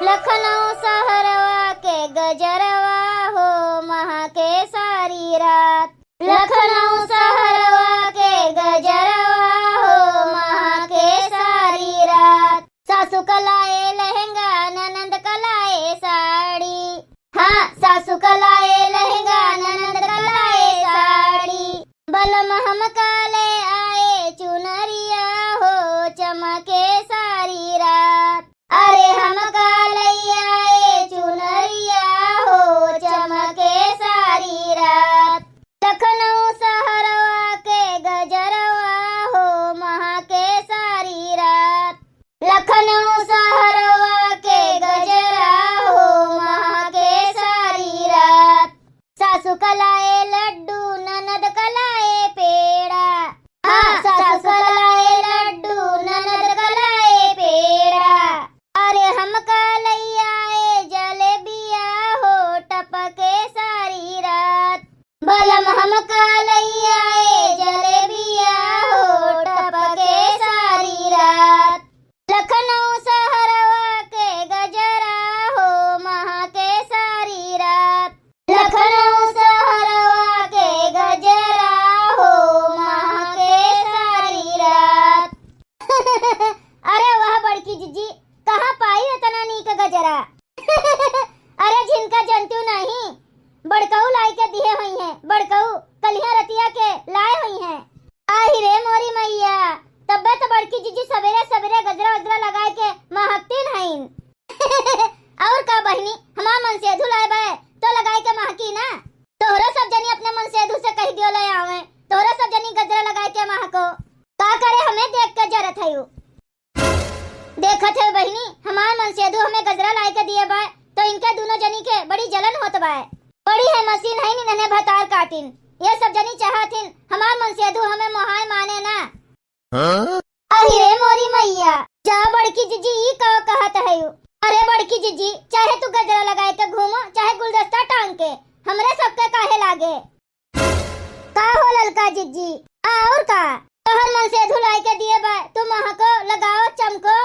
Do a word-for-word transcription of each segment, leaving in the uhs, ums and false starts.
लखनऊ सहरवा के गजरवा हो महके सारी रात। लखनऊ सहरवा के गजरवा हो महके सारी रात। सासू क लाए लहंगा, ननद क लाए साड़ी। हाँ, सासू क लाए लहंगा, ननद क लाए साड़ी। बलम हमका ले आए चुनरिया हो चमके सारी रात। अरे हमका ले आए चुनरिया हो चमके सारी रात। लखनऊ सहरवा के गजरवा हो महके सारी रात। लखनऊ सहरवा के गजरा हो महके सारी रात। सासू क लाए लड्डू, ननद क लाए पेड़ा। हाँ, सासू क लाए लड्डू, ननद क लाए पेड़ा। अरे हमका लैया ए जलेबिया हो टपके सारी रात। बलम हमका लैया ए जलेबिया हो टपके सारी रात। लखनऊ सहरवा के गजरा हो महके सारी रात। लखनऊ सहरवा के गजरा हो महके सारी रात। अरे वाह बड़की जिज्जी, कहाँ पाई इतना नीक गजरा? अरे झिनका जनतू नहीं, बड़कऊ लाई के दिहे होइहैं, बड़कऊ कलिया रतिया के लाए होइहैं। आहि रे मोरी मइया, तब्बे तो बड़की जिज्जी सबेरे सबेरे गजरा उजरा लगाए के महकतीन हईन। और का बहिनी, हमार मनसेधू लाए बाए तो लगाए के महकी ना। तोहरो सब जनी अपने मनसेधू से कहि दियो ले आवे, तोहरो सब जनी गजरा लगाए के महको। का करे हमें देख के जरत हयू। देखत है बहिनी, हमार मनसेधू हमें गजरा लाए के दिए बाए, तो इनके दुनो जनी के बड़ी जलन होत बाए। बड़ी है मसीन है नी नन्हे भतार काटिन। ये सब जनी चाहत हिन, हमार मनसेधू हमें मोहाय माने ना। हाँ? अरे मोरी मइया, जा बड़की जिज्जी ई का कहत है? अरे बड़की जिज्जी, चाहे तू गजरा लगाए के घूमो, चाहे गुलदस्ता टांग के, हमरे सबके काहे लागे? का हो ललका जिज्जी, और का? तोहर मनसेधू लाए के दिए बा, तू महको, लगाओ, चमको।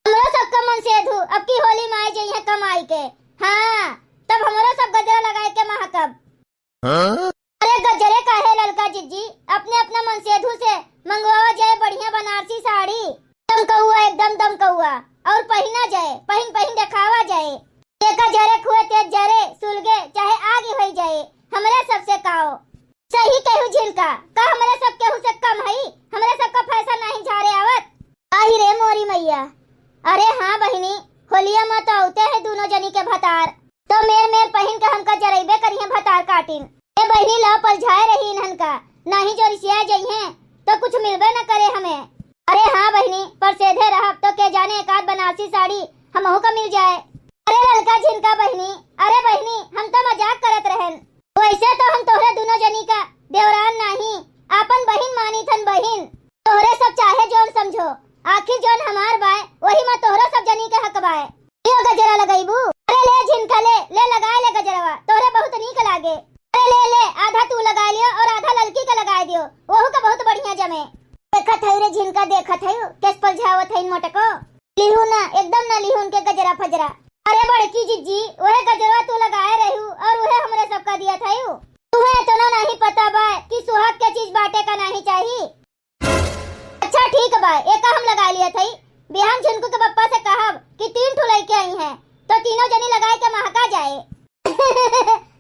हमरो सबका मनसेधू अब की होली में आए जइहैं कमाई के। हाँ, तब हमरो सब गजरा लगाए के महकब। हाँ? अरे गजरे काहे ललका जिज्जी, अपने अपना मनसेधू से मंगवावा जाए बढ़िया बनारसी साड़ी। दमकउआ, एकदम दमकउआ, और पहिना जाए, पहिन पहिन देखावा जाए। एका जरे खुए तेज जरे, सुलगे चाहे आगी होई जाए, हमरे सबसे काओ। सही कहू झिनका, का हमरे सब केहू से कम हई? हमरे सबका फैशन नहीं झारे आवत। आहि रे मोरी मइया। अरे हाँ बहिनी, होलिया में तो आउते है दुनो जनी के भतार, तो मेर मेर पहिन के हमका जरइबे करिहैं भतार काटिन। ए बहिनी, ला पलझाए रही इन्हन का, नाही जो रिसिया जइहैं तो कुछ मिलबे न करे हमें। अरे हाँ बहिनी, पर सेधे रहब तो के जाने एक आध बनारसी साड़ी हमहू का मिल जाए। अरे ललका झिनका बहिनी, अरे बहिनी, हम तो मजाक करत रहन। वैसे तो हम तोहरे दुनो जनी का देवरान नाही, आपन बहिन मानी थन बहिन। तोहरे सब चाहे जौन समझो, आखिर जौन हमार बाय, वही में तोहरो सब जनी के हक बाय। यो गजरा लगइबू? अरे ले झिनका ले, ले लगाए ले गजरवा, तोहरे बहुत नीक लागे। अरे ले ले, आधा तू लगा लियो और आधा ललकी का लगाए दियो, वहू का बहुत बढ़िया जमे। देखत है रे झिनका, देखत है, केस पलझावत है इन मोटको। लिहू ना, एकदम ना लिहू उनके गजरा फजरा। अरे बड़की जिज्जी, वह गजरवा तू लगाए रहू और वह हमरे सबका दिया था। तुम्हें इतना नहीं पता बा कि सुहाग के चीज बाटे का नहीं चाहिए। अच्छा ठीक बा, एका हम लगा लिया थई। बिहान झुनकू के पप्पा से कहब कि तीन ठो लइके आई हैं, तो तीनों जनी लगाए के महका जाए।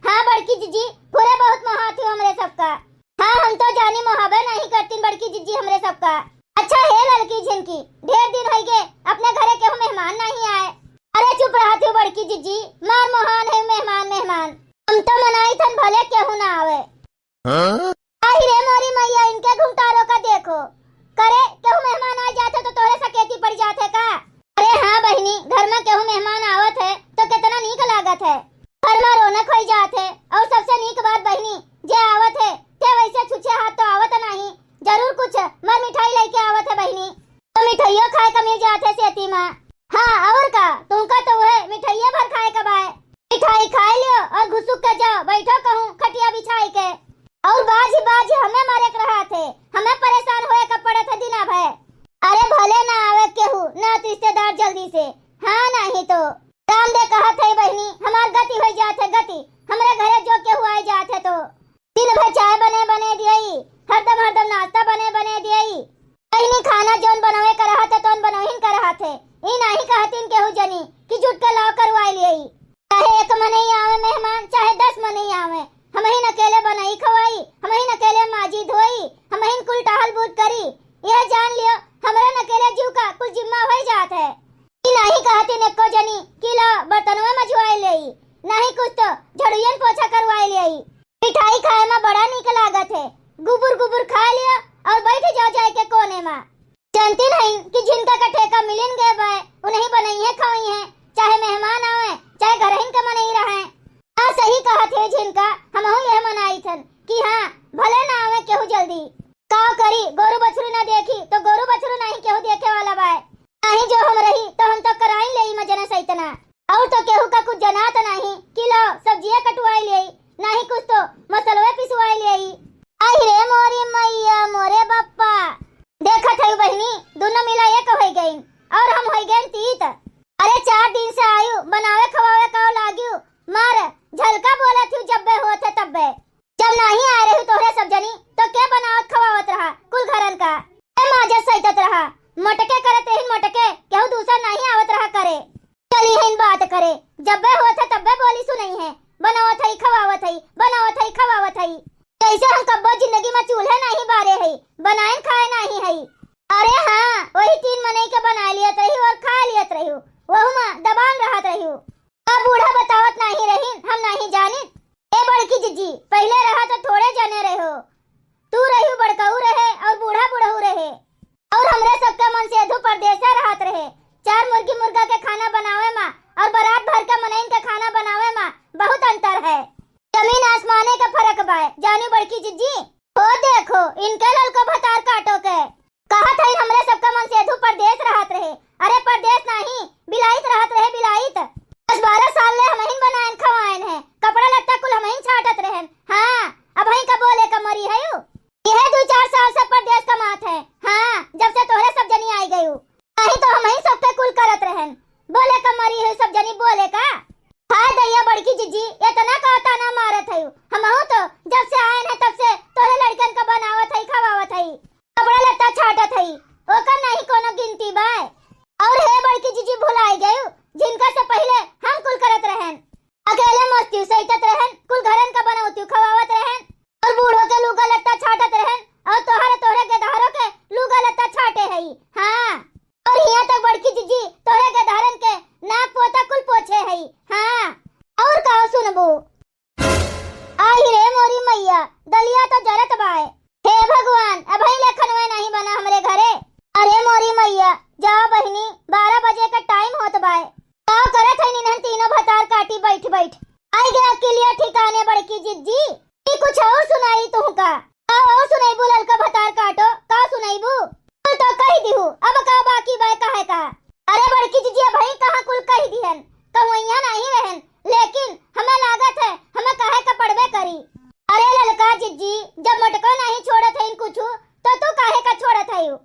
हाँ बड़की जिज्जी, पूरे बहुत मोहात हो हमरे सबका। हाँ हम तो जानी मोहाबे नहीं करतीन बड़की जिज्जी हमरे सबका। अच्छा हे ललकी झिनकी, ढेर दिन होई गे अपने घरे केहू मेहमान नहीं आए। अरे चुप रहत हो बड़की जिज्जी, मार मोहान है मेहमान मेहमान। हम तो मनाई थन भले केहू ना आवे। हाँ? आहि रे मोरी मइया, इनके घुमटारो का देखो। करे, केहू मेहमान आ जात है तो तोहरे सकेती पड़ जात है का? अरे हाँ बहिनी, घर में केहू मेहमान आवत है तो कितना नीक लागत है। घर में रौनक होई जात है। और सबसे नीक बात बहिनी, जे आवत है ते वैसे छुछे हाथ तो आवत नहीं, जरूर कुछ मर मिठाई लेके आवत है बहिनी। तो मिठाइयो खाए का मिल जात है सेती में। हाँ, और का, तुमका तो वह मिठाइये भर खाए का बाय। मिठाई खाए लियो और घुसुक के जाओ, बैठो कहूँ खटिया बिछाए के। और बाज ही बाज हमें मारे के रहा थे, हमें परेशान होए का पड़त है दिना भर। अरे भले ना आवे केहू, ना तो रिश्तेदार जल्दी से, हाँ नहीं तो। हम दे कहत है बहिनी, हमार गति होइ जात है गति, हमरे घरे जो केहू आइ जात है तो। दिन भर चाय बने बने दियई, हरदम हरदम नाश्ता बने बने दियई। बहिनी खाना जौन बनवे का रहत है तौन बनवहिन का रहत है। ई नाहीं कहतिन केहू जनी कि जुट के लाव करवाइ लियई। चाहे एक मनई आवे मेहमान, चाहे दस मनई आवे, हमहिन अकेले बनई खवाई, हमहिन अकेले माजी धोई, हमहिन कुल टहल बूट करी। यह जान लियो, हमरे अकेले जीव का कुल जिम्मा होइ जात है। ई नाहीं कहतिन एको जनी कि ला बर्तनवे मजुआइ लेई, नाहीं कुछ तो झड़ुयन पोछा करवाइ लेई। मिठाई खाए मा बड़ा नीक लागत है, गुबुर गुबुर खाइ लियो और बैठ जाओ जाइके कोने मा। जानतिन हईन कि झिनका का ठेका मिलिन गए बाय, उन्हीं बनइहैं खवइहैं, चाहे मेहमान आवे, चाहे घरहिन के मनई रहैं। हाँ, सही कहत है झिनका, हमहू यह मनाइत हन कि हाँ, भले ना आवे केहू जल्दी। काव करी, गोरू बछरू ना देखी तो गोरू बछरू नाहीं केहू देखे वाला बाय। नाहीं जो हम रही तो हम तो कराइन लेई मजना सैतना। और तो केहू का कुछ जनात नाहीं कि लाव सब्जिया कटवाइ लेई, नाहीं कुछ तो मसलवे पिसवाइ लेई। आई रे मोरी मैया, मोरे बप्पा। देखत हई बहिनी, दुनो मिला एक होइ गइन और हम होइ गइन तीत। अरे चार दिन से आयु, बनावे खवावे का लागियु, मार झलका बोलत हूँ, जब्बे होत है तब्बे। जब नाहीं आए रही तोहरे सब जनी, तो के बनावत खवावत रहा कुल घरन का? के माजत सैतत रहा? मोटके करत रहिन मोटके, केहू दूसर नाहीं आवत रहा करे। चली हईन बात करे, जब्बे होत है तब्बे बोली सुनइहैं, बनावत हई खवावत हई, बनावत हई खवावत हई। जैसे हम कब्बो जिंदगी मा चूल्हे नाहीं बारे हई, बनाइन खाए नाहीं हई। अरे हाँ, वही तीन मनई के बनाइ लियत रही और खाइ लियत रही, वहू मा दबान रहत रही। का बूढ़ा बतावत नाहीं रहिन, हम नाहीं जानित। ए बड़की जिज्जी, पहिले रहा तो थोड़े जने रहो। तू रहिउ बड़कऊ रहे और बूढ़ा बुढ़ऊ रहे। और हमरे सबके मनसेधु परदेसे रहत रहे। चार मुर्गी मुर्गा के खाना बनावे मा और बरात भर के मनइन के खाना बनावे मा बहुत अंतर है। जमीन आसमाने के फरक बाय, जानी बड़की जिज्जी। हो देखो, इनके ललको भतार काटो के। कहत हईन हमरे सबका मनसेधु परदेस रहत रहे। अरे परदेस नाहीं, बिलाइत रहत रहे, बिलाइत। दस बारह साल ले हमहिन बनाएन खवाएन है, कपड़ा लत्ता कुल हमहिन छाटत रहेन। हाँ, अबहीं का बोले का मरी हयू? यह दुइ चार साल से परदेस कमात है। हाँ, जब से तोहरे सब जनी आइ गयू। नाहीं तो हमहीं सब पे कुल करत रहेन। बोले का मरी है सब जनी बोले का। हाय दैया बड़की जिज्जी, एतना का ताना मारत हयू। हमहू तो जब से आएन है तब से तोहरे लड़कन का बनावत हई, खवावत हई, कपड़ा लत्ता छाटत हई, ओकर नाहीं कोनो गिनती बाय। और हे बड़की जिज्जी भुलाइ गयू, जिनका से पहिले हम कुल करत रहेन। अकेले मस्ती सैतत रहेन, कुल घरन का बनौती खवावत रहेन, और बूढ़ो के लूगा लत्ता छाटत रहेन, और तोहरे तोहरे गेदहरो के लूगा लत्ता छाटे हई। हाँ, और हियाँ तक बड़की जिज्जी तोहरे गेदहरन के नाक पोता कुल पोछे हई। हाँ, और का सुनबू? आही रे मोरी मैया, दलिया तो जरत बाय। हे भगवान, अबहीं ले खनवे नाहीं बना हमरे घरे। अरे मोरी मैया, जाओ बहिनी, बारह बजे का टाइम होत बाय। का करत है इन्हन तीनों भतार काटी बैठ बैठ? आइ गया किलिया ठिकाने बड़की जिज्जी। ई कुछ और सुनाई तुहका? का और सुनइबू ललका भतार काटो, का सुनइबू? कुल तो कहि दिहू, अब का बाकी बाय कहे का? अरे बड़की जिज्जी, अबहीं कहाँ कुल कहि दिहन? कहवइया नाहीं रहेन, लेकिन हमें लागत है, हमें कहे का पड़बे करी। अरे ललका जिज्जी, जब मोटको नाहीं छोड़त हइन कुछु, तो तू काहे का छोड़त हयू?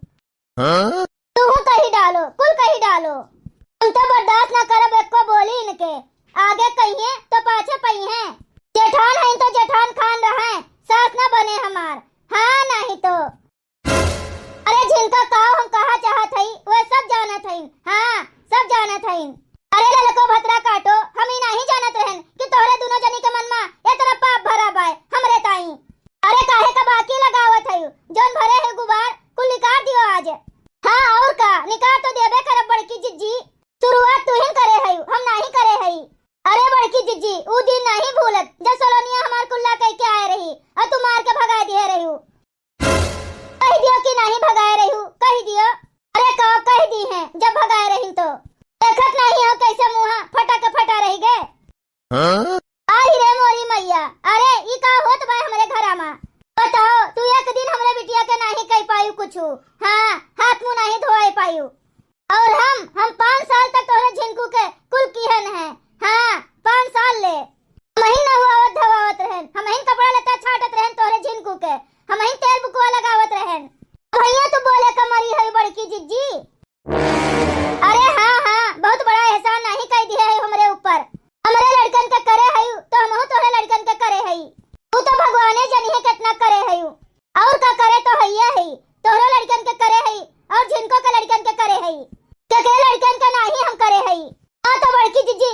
हाँ? तू कहि डालो, कुल कहि डालो। हम तो बर्दाश्त ना करब एको बोली इनके। आगे कहिए तो पाछे पइहें। जेठान हइन तो जेठान खान रहैं, सास ना बने हमार। हाँ, नाहीं तो। अरे झिनका काव हम कहा चाहत हई, वे सब जानत हइन। हाँ, सब जानत हइन। अरे ललको भतरा काटो, हम ई नाहीं जानत रहेन कि तोहरे दुनो जनी के मन मा एतना पाप भरा बाय हमरे ताईं। अरे काहे का बाकी लगावत हयू? जौन भरे है गुबार, कुल निकार दियो आज। हाँ, और का, निकार तो देबे करब बड़की जिज्जी। शुरुआत तुहिन करे हयू, हम नाहीं करे हई। अरे बड़की जिज्जी, ऊ दिन नाहीं भूलब, जब सलोनिया हमार कुल्ला कइके आए रही, और तू मार के भगाए दिहे रही। कहि दियो कि नाहीं भगाए रहिउ, कहि दियो। अरे का कहि दिहें, जब भगाए रहिन तो। देखत नाहीं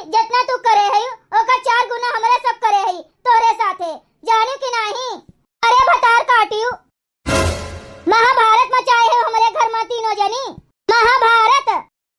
जितना तू करे है, ओकर चार गुना हमरे सब करे है तोरे साथे, जानी कि नाही? अरे भतार काटियो, महाभारत मचाए है हमरे घर में तीनों जनी, महाभारत।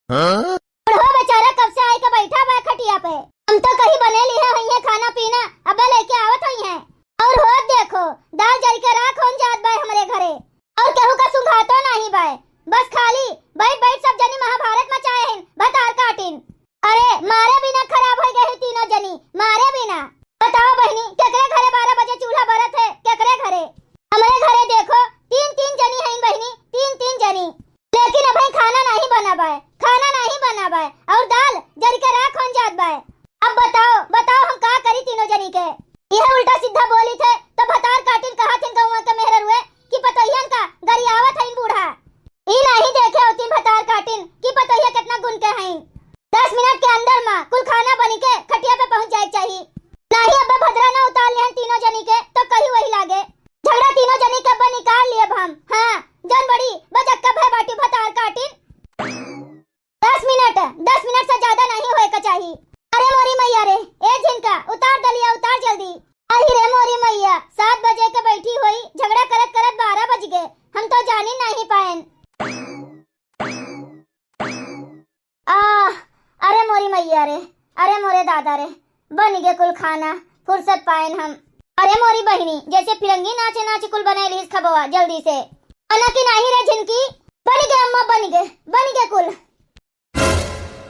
हाँ? बुढ़वा बेचारा कब से आइके बैठा बा खटिया पे। हम तो कही बने लिहे होइहैं खाना पीना, अबे लइके आवत होइहैं। और होत देखो, दाल जरि के राख होन जात बाय हमरे घरे। और केहू का सुंघातो नाही बाय। बस खाली बैठ बैठ सब जनी महाभारत मचाए हैं, भतार काटिन। अरे मारे बिना खराब होइ गए हैं तीनों जनी, मारे बिना। बताओ बहिनी, केकरे घरे बारह बजे चूल्हा बरत है, केकरे घरे? हमरे घरे देखो, तीन तीन जनी हैं बहिनी, तीन तीन जनी। लेकिन अबहीं खाना नाही बना बाय, खाना नाही बना बाय, और दाल जरि के राख होन जात बाय। अब बताओ, बताओ हम का करी तीनों जनी के? यह उल्टा सीधा बोली थे तो भतार काटिन कहा थिन गौवा के मेहररुए कि पतोहियन का गरियावत हईन बूढ़ा। ई नाही देखे होतिन भतार काटिन कि पतोहिया कितना गुन के हईन। दस मिनट के अंदर मा कुल खाना बनी के खटिया पे पहुँच जाए चाही। नाही अब्बे भदरा ना उतार लिहन तीनों जनी के तो कही वही लागे। झगड़ा तीनों जनी के अब्बे निकाल लिए हम। हाँ, जौन बड़ी बजक्का भय बाटी भतार काटिन। दस मिनट, दस मिनट से ज्यादा नाही होए का चाही। अरे मोरी मैया रे, ए झिनका, उतार दलिया, उतार जल्दी। अही रे मोरी मैया, सात बजे के बैठी होई, झगड़ा करत करत बारह बज गए, हम तो जानी नाही पाएन। आह, अरे मोरी मैया रे, अरे मोरे दादा रे, बन गे कुल खाना, फुर्सत पाएन हम। अरे मोरी बहिनी, जैसे फिरंगी नाचे नाचे कुल बनाए लीस खबवा जल्दी से। बना कि नाही रे झिनकी? बन गे अम्मा, बन गे, बन गे कुल।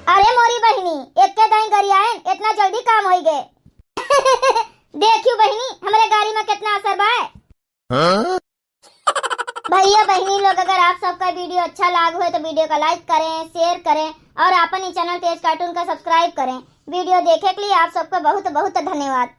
अरे मोरी बहिनी, एक्के दाई गरियाएन, इतना जल्दी काम होई गे। देखियो बहिनी, हमरे गारी में कितना असर बाय। हाँ? भैया बहिनी लोग, अगर आप सबका वीडियो अच्छा लाग होए तो वीडियो का like करें, share करें और आपन ई channel तेज cartoon का subscribe करें। वीडियो देखे के लिए आप सबका बहुत बहुत धन्यवाद।